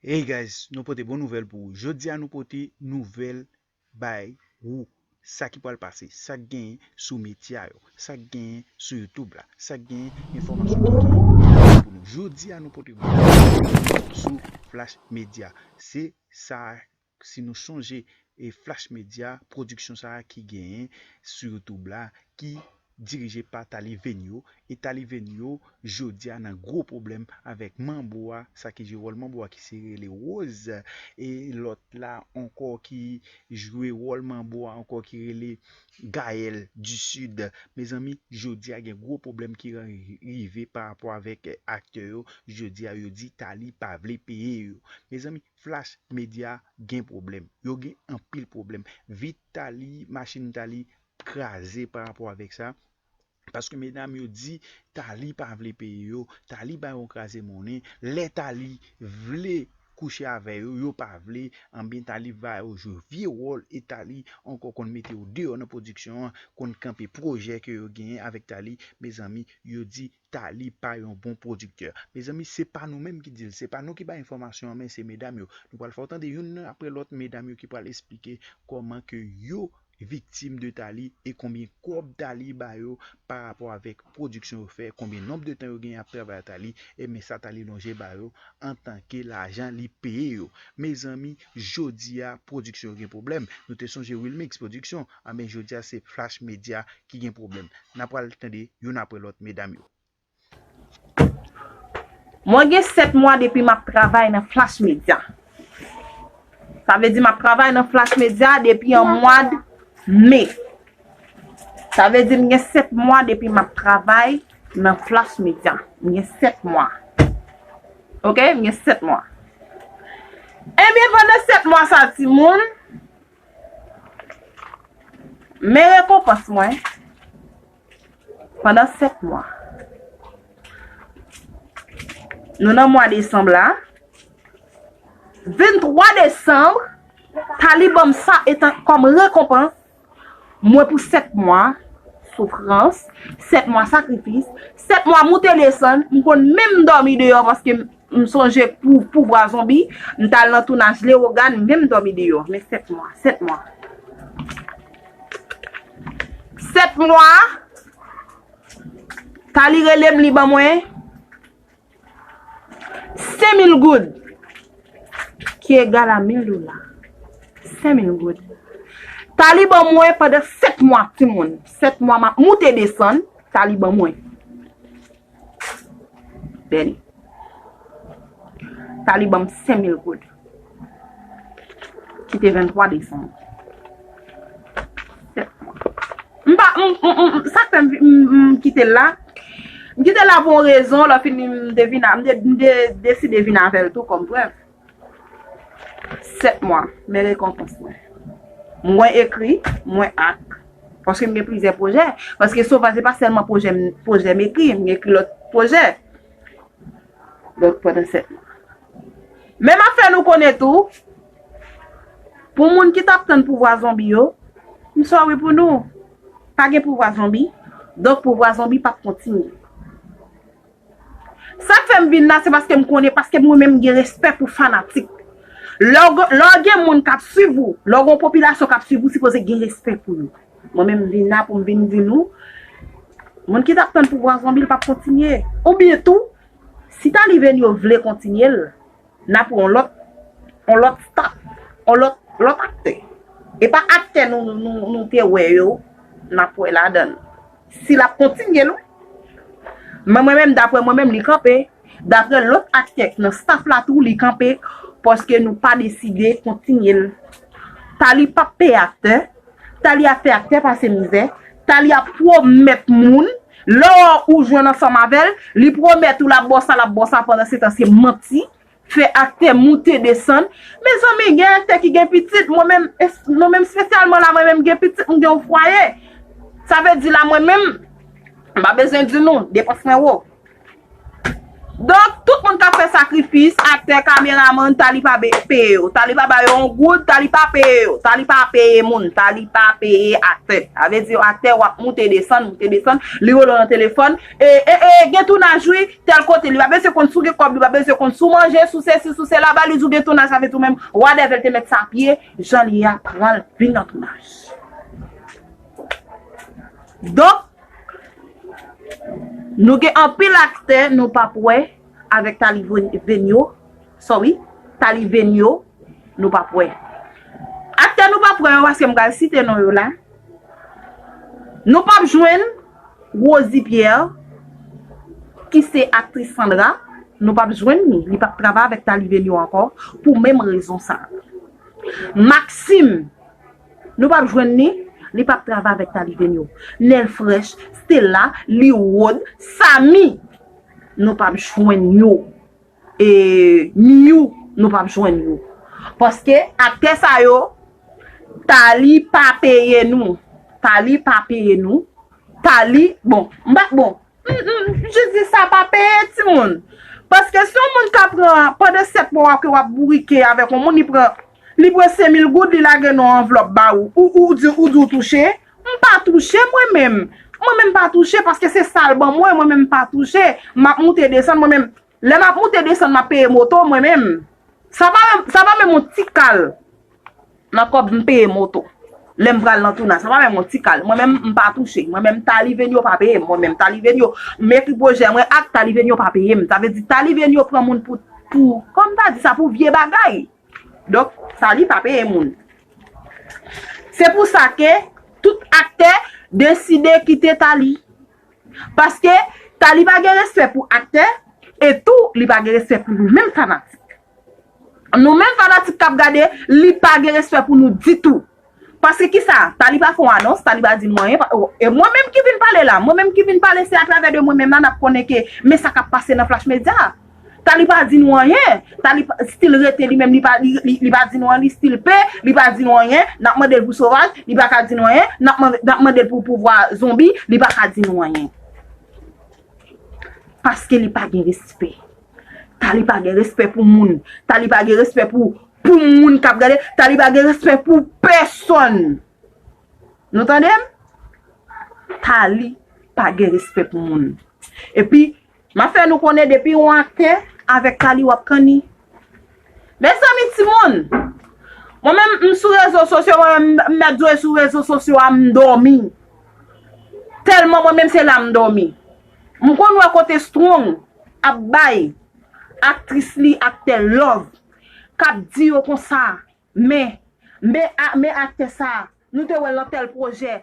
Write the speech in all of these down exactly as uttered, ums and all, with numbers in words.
Hey guys, nou pote bon nouvèl pou ou. Jodi a nou pote nouvèl bay ou sa ki pral pase, sa k genyen sou medya yo, sa k genyen sou YouTube la, sa k genyen enfòmasyon ki genyen pou nou. Jodi a nou pote bon nouvèl sou Flash Media. Se sa, si nou sonje, e Flash Media, pwodiksyon sa a ki genyen sou YouTube la, ki dirije pa Tali Venio. E Tali Venio, jodi a, nan gwo pwoblèm avèk manbo a, sa ki jwe wòl manbo a, ki se rele Rose, e lòt la ankò ki jwe wòl manbo a ankò, ki rele Gaël du Sud. Mezanmi, jodi a gen gwo pwoblèm ki rive pa rapò avèk aktè yo. Jodi a, yo di Tali pa vle peye yo. Mezanmi, Flash Media gen pwoblèm. Yo gen anpil pwoblèm. Vi Tali, machin Tali kraze pa rapò avèk sa. Paske medam yo di Tali pa vle peye yo, Tali ba yo kraze monnen. Lè Tali vle kouche avè yo, yo pa vle, anben Tali ba yo jwe vye wòl e Tali ankò konn mete yo deyò nan pwodiksyon an, konn kanpe pwojè ke yo genyen avèk Tali. Mezanmi, yo di Tali pa yon bon pwodiktè. Mezanmi, se pa nou menm ki di l, se pa nou ki bay enfòmasyon an, men se medam yo. Nou pral fè w tande youn apre lòt medam yo ki pral esplike kòman ke yo viktim de Tali e konbyen kòb Tali ba yo pa rapò avèk pwodiksyon yo fè, konbyen nonb de tan yo genyen ap travay a Tali, e men sa Tali lonje ba yo antanke lajan li peye yo. Mezanmi, jodi a, pwodiksyon yo gen pwoblèm. Nou te sonje Wilmix Pwodiksyon, anben jodi a se Flash Media ki gen pwoblèm. N a pral tande youn apre lòt medam yo. Mwen gen sèt mwa depi m ap travay nan Flash Media. Sa vle di m ap travay nan Flash Media depi an mwad me. Sa vle di m gen sèt mwa depi m ap travay nan Flash Media. M gen sèt mwa. Oke, m gen sèt mwa. Ebyen, pandan sèt mwa sa, timoun, men rekonpans mwen. Pandan sèt mwa. Nou nan mwa desanm la. Venntwa desanm, Tali ban m sa etan kòm rekonpans mwen pou sèt mwa soufrans, sèt mwa sakrifis, sèt mwa moute desann, m konn menm dòmi deyò paske m sonje pou pouvwa zonbi, m t al nan tounaj Lewogàn, m menm dòmi deyò, men sèt mwa, sèt mwa. Sèt mwa, Tali rele m, li ban mwen senk mil goud, ki egal a mil dola. Senk mil goud. Tali ban mwen pandan sèt mwa, timoun. Sèt mwa m ap moute desann, Tali ban mwen. Bèni. Tali ban m senk mil goud. Ki te venntwa desanm. M pa, m, m, m, sa k fè m, m, m kite l la. M kite l la pou yon rezon, lè fini m te vin a, m te, m te deside vin avè l tou kòm prèv. Sèt mwa, men rekonpans mwen. Mwen ekri, mwen ak. Paske m gen plizyè pwojè. Paske Sova se pa sèlman pwojè m, pwojè m ekri, m ekri lòt pwojè. Donk, pandan sèt mwa. Men m ap fè nou konnen tou, pou moun ki t ap tann pouvwa zonbi yo, m sorry pou nou. Pa gen pouvwa zonbi, donk pouvwa zonbi p ap kontinye. Sa k fè m vin la, se paske m konnen, paske mwen menm m gen respè pou fanatik. Lè w gen, lè w gen moun k ap swiv ou, lè w gen yon popilasyon k ap swiv ou, sipoze gen respè pou yo. Mwen menm m vin la pou m vin di nou, moun ki t ap tann pouvwa zonbi, l p ap kontinye. Oubyen tou, si Tali Venio vle kontinye l, n a pran yon lòt, yon lòt staff, yon lòt, lòt aktè. E pa aktè nou, nou, nou, nou te wè yo, n ap wè ladan l. Si l ap kontinye l, wi. Men mwen menm, daprè mwen menm, li kanpe. Daprè lòt aktè k nan staff la tou, li kanpe, paske nou pa deside kontinye l. Tali p ap peye aktè. Tali ap fè aktè pase mizè. Tali ap pwomèt moun. Lè w jwenn ansanm avè l, li pwomèt ou l ap ba w sa, l ap ba w sa, pandan se tan se manti. Fè aktè moute desann. Mezanmi, gen aktè ki gen pitit, mwen menm, es-, mwen menm espesyalman la, mwen menm gen pitit, m gen yon fwaye. Sa vle di la, mwen menm, m pa bezwen di nou, depans mwen wo. Donk, tout moun k ap fè sakrifis, aktè, kameramann, Tali pa be- peye yo. Tali pa ba yo yon goud, Tali pa peye yo. Tali pa peye moun, Tali pa peye aktè. Sa vle di, aktè, w ap moute desann, moute desann, li rele w nan telefòn. E, e, e, gen tounaj, wi, tèl kote, li pa bezwen konn si w gen kòb, li pa bezwen konn si w manje, si w sesi, si w sela, ba li di w gen tounaj, sa vle di w menm, whatever l te mèt sa pye, jan li ye a, pran l, vin nan tounaj. Donk, nou gen anpil aktè nou p ap wè avèk Tali Ven- Venyo, sorry, Tali Venyo, nou p ap wè. Aktè nou p ap wè yo, paske m pral site non yo la. Nou p ap jwenn Rosie Pierre, ki se aktris Sandra, nou p ap jwenn li. Li p ap travay avèk Tali Venyo ankò, pou menm rezon sa a. Maxime, nou p ap jwenn li, li p ap travay avèk Tali Venyo. Nèl Frèch, Stella, Liwod, Samy, nou p ap jwenn yo. E Miyou, nou p ap jwenn yo. Paske aktè sa yo, Tali pa peye nou. Tali pa peye nou. Tali, bon, m pa, bon, m, m, jis di sa pa peye, timoun. Paske si yon moun ka pran, pandan sèt mwa ke w ap bourike avèk yon moun, li pran, li pran senk mil goud, li lage nan yon anvlòp ba ou. Ou, ou di, ou di w touche? M pa touche, mwen menm. Mwen menm pa touche, paske se sa l ban mwen, mwen menm m pa touche. M ap moute desann, mwen menm. Lè m ap moute desann, m ap peye moto, mwen menm. Sa pa menm, sa pa menm yon ti kal nan kòb m peye moto. Lè m pral nan tounaj, sa pa menm yon ti kal. Mwen menm, m pa touche. Mwen menm, Tali Venyo pa peye m. Mwen menm, Tali Venyo, m ekri pwojè mwen ak Tali Venyo pa peye m. Sa vle di, Tali Venyo pran moun pou, pou, kòm ta di sa, pou vye bagay. Donk, Tali pa peye moun. Se pou sa ke tout aktè deside kite Tali. Paske Tali pa gen respè pou aktè, e tou, li pa gen respè pou nou menm fanatik. Nou menm fanatik k ap gade, li pa gen respè pou nou ditou. Paske kisa? Tali pa fè yon anons, Tali pa di nou anyen, pa, e mwen menm ki vin pale la, mwen menm ki vin pale, se atravè de mwen menm la, n ap konnen ke men sa k ap pase nan Flash Media. Tali pa di nou anyen, Tali pa, still rete li menm, li pa, li, li, li pa di nou anyen, li still pe, li pa di nou anyen, n ap mande l pou sovaj, li pa ka di nou anyen, n ap mande, n ap mande l pou pouvwa zonbi, li pa ka di nou anyen. Paske li pa gen respè. Tali pa gen respè pou moun. Tali pa gen respè pou, pou moun k ap gade. Tali pa gen respè pou pèsonn. Nou tande m? Tali pa gen respè pou moun. Epi, m ap fè nou konnen depi yon aktè avèk Tali w ap kanni. Mezanmi, timoun, mwen menm, m sou rezo sosyo, mwen menm, m mèt di w sou rezo sosyo a, m dòmi. Tèlman mwen menm se la m dòmi. M konn wè kote Strong ap bay aktris li, aktè love, k ap di yo konsa, men, men, a- men aktè sa, nou te wè l nan tèl pwojè,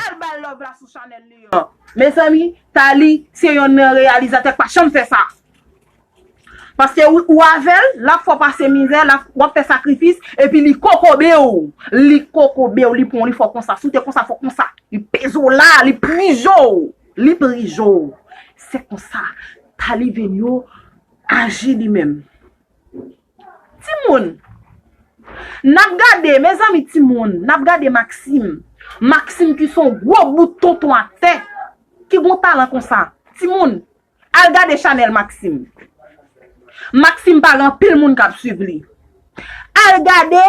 al bay love la sou chanèl li an. Mezanmi, Tali se yonn nan reyalizatè k pa janm fè sa. Paske ou, ou avè l, l ap fè w pase mizè, l ap, w ap fè sakrifis, epi li kokobe w. Li kokobe w, li pran w, li fè w konsa. Si w te konsa, fè w konsa. Li peze w la, li prije w. Li prije w. Se konsa. Tali Venyo aji li menm. Timoun, n ap gade, mezanmi, timoun, n ap gade Maxime. Maxime ki se yon gwo bout tonton aktè, ki gon talan konsa. Timoun, al gade chanèl Maxime. Maxime pa gen anpil moun k ap swiv li. Al gade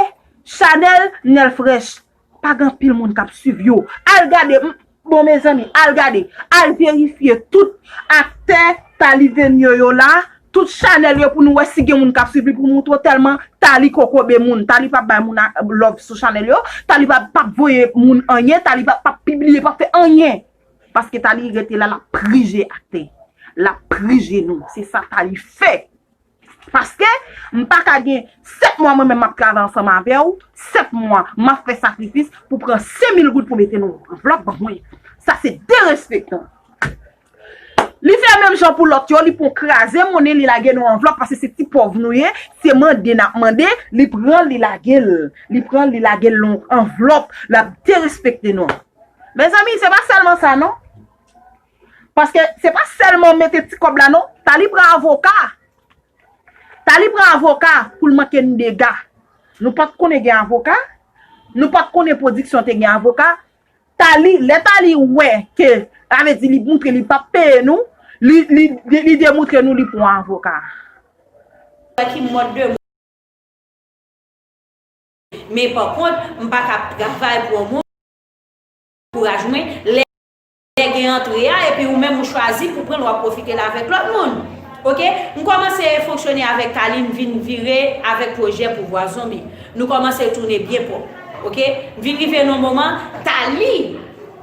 chanèl Nèl Frèch. Pa gen anpil moun k ap swiv yo. Al gade, m- bon, mezanmi, al gade. Al verifye tout aktè Tali Venyo yo la, tout chanèl yo pou nou wè si gen moun k ap swiv li pou montre w tèlman Tali kokobe moun. Tali p ap bay moun a- love sou chanèl yo. Tali p ap, p ap voye moun anyen. Tali p ap, p ap pibliye, p ap fè anyen. Paske Tali rete la, l ap prije aktè. L ap prije nou. Se sa Tali fè. Paske m pa ka gen sèt mwa mwen menm m ap travay ansanm avè w, sèt mwa m ap fè sakrifis pou pran senk mil goud pou mete nan yon anvlòp ban mwen. Sa se derespektan. Li fè menm jan pou lòt yo, li pran kraze monnen, li lage nan yon anvlòp, paske se ti pòv nou ye, se mande n ap mande, li pran, li lage l. Li pran, li lage l nan yon anvlòp, l ap derespekte nou. Mezanmi, se pa sèlman sa non. Paske se pa sèlman mete ti kòb la non. Tali pran avoka. Tali pran avoka pou l manke n dega. Nou pa t konnen gen avoka. Nou pa t konnen pwodiksyon te gen avoka. Tali, lè Tali wè ke, sa vle di li montre li p ap peye nou, Li, li, li, li demontre nou li pa yon avoka. Wè ki mòd de moun. Men pa kont, m pa ka ap travay pou yon moun, ankouraj mwen, lè, lè gen antre a, epi ou menm ou chwazi pou pran l, w ap pwofite l avèk lòt moun. Oke? M kòmanse fonksyone avèk Tali, m vin vire avèk pwojè Pouvwa Zonbi. Nou kòmanse tounen byen pwòp. Oke? M vin rive nan yon moman, Tali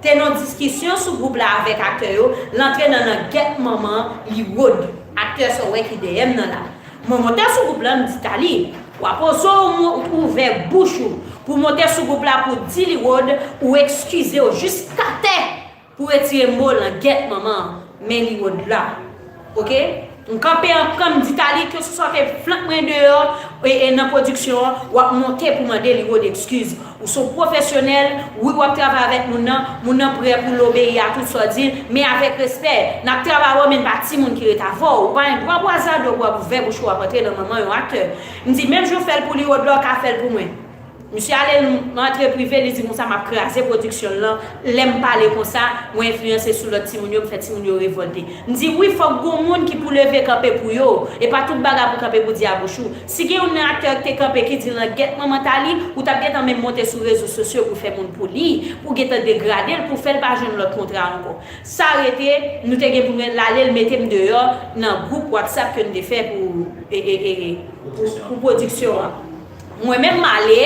te nan diskisyon sou gwoup la avèk aktè yo, l antre nan, nan gèt manman Liwod, aktè sa w wè ki dèyè m nan la. Mwen monte sou gwoup la, m di Tali, w ap oze w ouvè bouch ou pou w monte sou gwoup la pou w di Liwod ou eskize w jiskatè pou w retire mo langèt manman an, men Liwod la. Oke? M kanpe an kan, m di Tali, keseswa te flank mwen deyò e, e nan pwodiksyon an, w ap monte pou mande Liwod eskiz. Ou se yon pwofesyonèl, wi, w ap travay avèk moun nan, moun nan prè pou l obeyi a tout sa w di l, men avèk respè. N ap travay avè w, men n pa timoun ki ret avè w. Ou pa gen dwa bwazade, w ap ouvè bouch ou, w ap antre nan manman yon aktè. M di, menm jan w fè l pou Liwod la, w ka fè l pou mwen. Misye ale, m antre prive, li di konsa, m ap kraze pwodiksyon l lan. Lè m pale konsa, mwen enfliyanse sou lòt timoun yo, m fè timoun yo revòlte. M di, wi, fòk gon moun ki pou leve kanpe pou yo. E pa tout bagay pou kanpe pou di a bouch ou. Si gen youn nan aktè ki te kanpe ki di langèt manman Tali, ou t ap gentan menm monte sou rezo sosyo pou fè moun pou li, pou gentan degrade l, pou fè l pa jwenn lòt kontra ankò. Sa rete, nou te gen pou n al ale, l mete m deyò nan gwoup WhatsApp ke n te fè pou, e, e, e, pou, pou pwodiksyon an. Mwen menm m ale,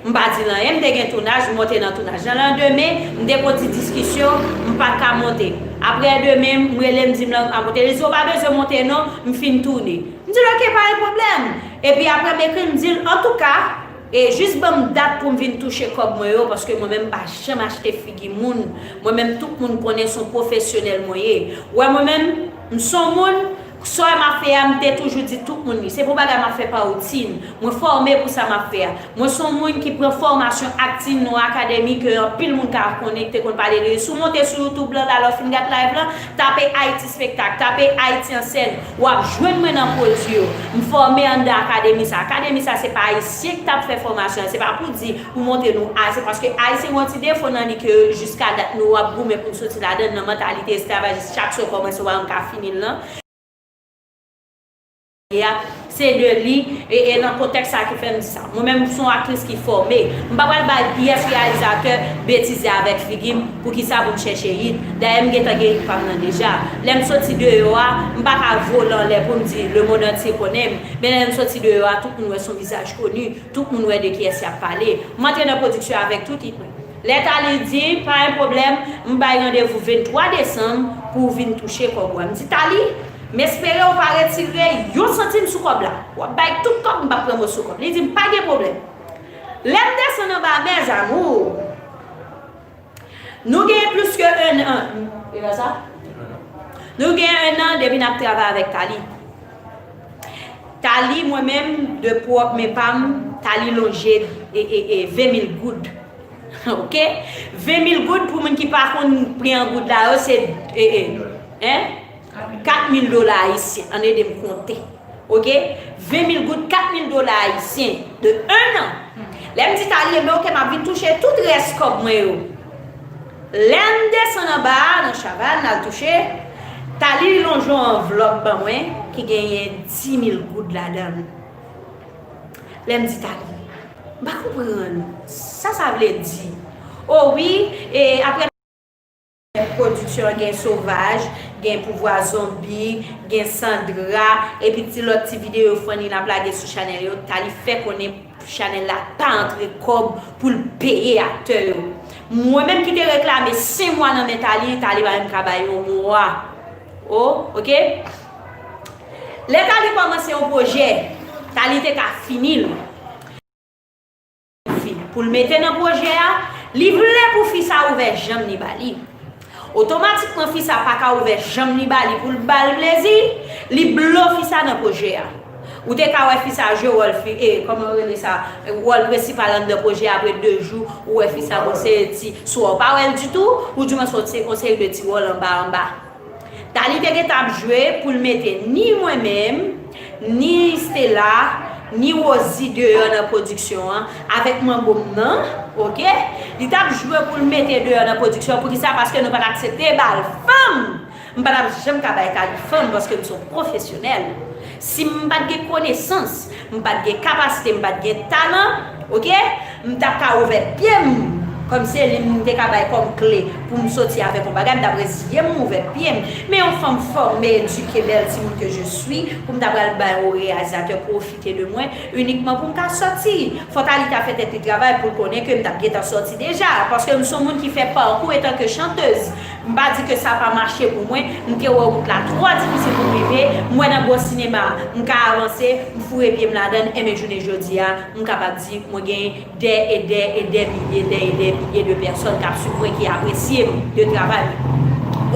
m pa di l anyen, m te gen tounaj, m monte nan tounaj lan. Landemen, m te gon ti diskisyon, m pa t ka monte. Aprè demen, m rele, m di m lan ap monte. Li di, ou pa bezwen monte non, m fin tounen. M di l, oke, pa gen pwoblèm. Epi aprè, m ekri l, m di l, antouka, e jis ban m dat pou m vin touche kòb mwen yo, paske mwen menm m pa janm achte figi moun. Mwen menm, tout moun konnen se yon pwofesyonèl mwen ye. Ou wè mwen menm, m se yon moun, sa m ap fè a, m te toujou di tout moun li. Se pa yon bagay m ap fè pa woutin. Mwen fòme pou sa m ap fè a. Mwen se yon moun ki pran fòmasyon akting nan yon akademi ke anpil moun ka konnen, ki te konn pale de li. Si w monte sou YouTube lan la, lè w fin gad live lan, tape Ayiti Spektak, tape Ayiti an sèn, w ap jwenn mwen nan pwodui yo. M fòme anndan akademi sa. Akademi sa, se pa Ayisyen ki t ap fè fòmasyon an. Se pa pou di pou montre nou, a, se paske Ayisyen gen yon ti defo nan li ke jiska dat nou ap goumen pou n soti ladan l nan mantalite esklavajis, chak swa w kòmanse w pa janm ka fini l lan. A, se de li, e, e nan kontèks sa ki fè m di sa. Mwen menm, m se yon aktris ki fòme. M pa pral bay pyès reyalizatè betize avèk figi m, poukisa pou m chèche hit. Dayè, m gentan gen hit pa m nan deja. Lè m soti deyò a, m pa ka vole anlè pou m di lemonn antye konnen m. Men lè m soti deyò a, tout moun wè se yon vizaj koni. Tout moun wè de kiyès y ap pale. M antre nan pwodiksyon avèk tout hit mwen. Lè Tali di, pa gen pwoblèm, m bay randevou venntwa desanm pou w vin touche kòb ou a. M di, Tali, m espere w pa retire yon santim sou kòb la. W ap bay tout kòb, m p ap pran moso kòb. Li di m, pa gen pwoblèm. Lè m desann anba, mes amours, nou gen plis ke en an. E pa sa? Nou gen en an depi n ap travay avèk Tali. Tali, mwen menm, de pwòp men pa m, Tali lonje e, e, e, ven mil goud. Oke? Ven mil goud, pou moun ki pa konn pri an goud la yo, se, e, e, en? Kat mil dola ayisyen. Ann ede m konte. Oke? Ven mil goud, kat mil dola ayisyen. De en an. Lè m di Tali, enben, oke, m ap vin touche tout rès kòb mwen yo. Lè m desann anba a, nan chaval, n al touche, Tali lonje yon anvlòp ban mwen ki genyen dis mil goud ladan l. Lè m di Tali, m pa konprann sa sa vle di. O wi, e apre pwodiksyon an gen Sovaj, gen Pouvwa Zonbi, gen Sandra, epi ti lòt ti videyo funny n ap lage sou chanèl yo, Tali fè konnen chanèl la pa antre kòb pou l peye aktè yo. Mwen menm ki te reklame senk mwa nan men Tali, Tali pa menm ka bay yon mwa. O, oke? Lè Tali kòmanse yon pwojè, Tali te ka fini l. Fi, pou l mete nan pwojè a, li vle pou fi sa ouvè janm li ba li. Otomatikman, fi sa pa ka ouvè janm li ba li pou l ba l plezi, li blo fi sa nan pwojè a. Ou te ka wè fi sa jwe wòl fi, e, kòman yo rele sa, wòl prensipal anndan pwojè a, apre de jou, ou wè fi sa gon seri ti swa, ou pa wè l ditou, oudimwens yon se-, yon seri de ti wòl anba anba. Tali te gentan ap jwe pou l mete ni mwen menm, ni Stella, ni Rosie deyò nan pwodiksyon an, avèk manbo m nan, oke? Li t ap jwe pou l mete deyò nan pwodiksyon an, poukisa? Paske nou pa t aksepte ba l fanm. M pa t ap janm ka bay Thalie fanm paske m se yon pwofesyonèl. Si m pa t gen konesans, m pa t gen kapasite, m pa t gen talan, oke? M t ap ka ouvè pye m, kòm se li m te ka bay kòm kle pou m soti avèk yon bagay, m t ap reziye m, m ouvè pye m. Men yon fanm fòme, edike, bèl timoun que je suis, pou m ta pral bay yon reyalizatè pwofite de mwen inikman pou m ka sòti. Fò Thalie ta fè tèt li travay pou l konnen ke m t ap gentan sòti deja, paske m se yon moun ki fè pakou etanke chantèz. M pa di ke sa pa mache pou mwen, m te wè wout la twò difisil pou m rive, m wè nan gwo sinema, m ka avanse, m foure pye m ladan l, enben jounen jodi a, m kapab di mwen gen dè e dè e dè milye, dè e dè milye de pèsòn k ap swiv mwen, ki apresye m, de travay mwen.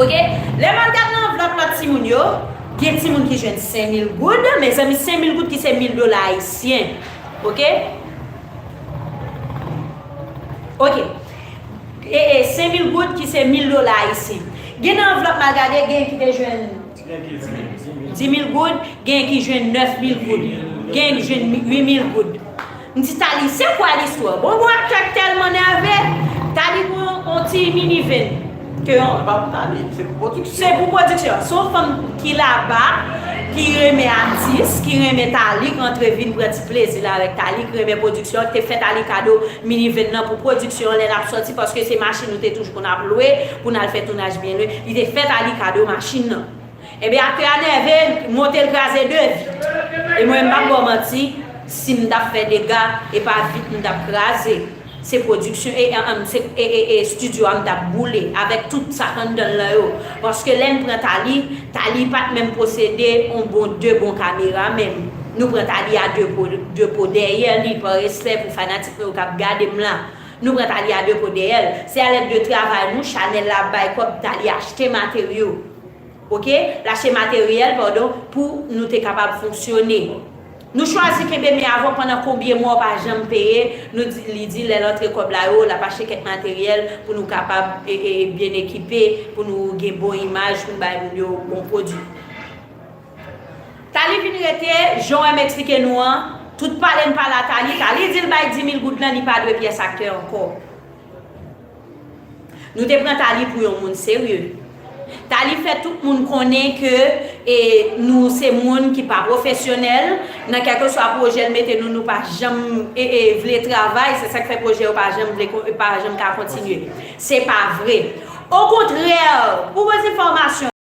Oke? Lè m al gad nan anvlòp lòt timoun yo, gen timoun ki jwenn senk mil goud, mezanmi, senk mil goud ki se mil dola ayisyen. Oke? Oke. E, e, senk mil goud ki se mil dola ayisyen. Gen nan anvlòp m al gade, gen ki te jwenn dis mil goud, gen ki jwenn nèf mil goud, gen ki jwenn uit mil goud. M di, Thalie, se kwa listwa? Bon, bon, aktè tèlman nève. Thalie pran yon ti minivan. Ke yon, se pou pwodiksyon. Se pou pwodiksyon. Se yon fanm ki laba, ki renmen atis, ki renmen Thalie, ki antre vin pran ti plezi l avèk Thalie, ki renmen pwodiksyon, ki te fè Thalie kado minivan nan pou pwodiksyon lè l ap sòti, paske se machin nou te toujou konn ap lwe pou n al fè tounaj byen lwen. Li te fè Thalie kado machin nan. Ebyen, aktè a nève, moto l kraze de vit. E mwen, m p ap ba w manti, si m t ap fè dega, e pa vit m t ap kraze. Se pwodiksyon, e, e, e, se, e, e, e, estidyo a m t ap boule avèk tout sa k anndan l lan yo. Paske lè n pran Thalie, Thalie pa t menm posede yon bon, de bon kamera menm. Nou pran Thalie a de po, de po dèyè li, pa respè pou fanatik mwen yo k ap gade m la. Nou pran Thalie a de po dèyè l. Se alèd de travay nou, chanèl la bay kòb, Thalie achte materyo. Oke? L achte materyèl, padon, pou nou te kapab fonksyone. Nou chwazi kenbe men avè w pandan konbyen mwa w pa janm peye, nou di, li di lè l antre kòb la yo, l ap achte kèk materyèl pou nou kapab, e, e, byen ekipe, pou nou gen bon imaj, pou n bay moun yo bon pwodui. Thalie vin rete, jan w wè m eksplike nou an, tout pale n pale a Thalie, Thalie di l bay dis mil goud lan, li pa dwe pyès aktè ankò. Nou te pran Thalie pou yon moun serye. Thalie fè tout moun konnen ke, e, nou se moun ki pa pwofesyonèl. Nan kèlkeswa pwojè l mete nou, nou pa janm, e, e, vle travay. Se sa k fè pwojè yo pa janm vle kon-, pa janm ka kontinye. Se pa vre. Okontrè, pou vos enfòmasyon,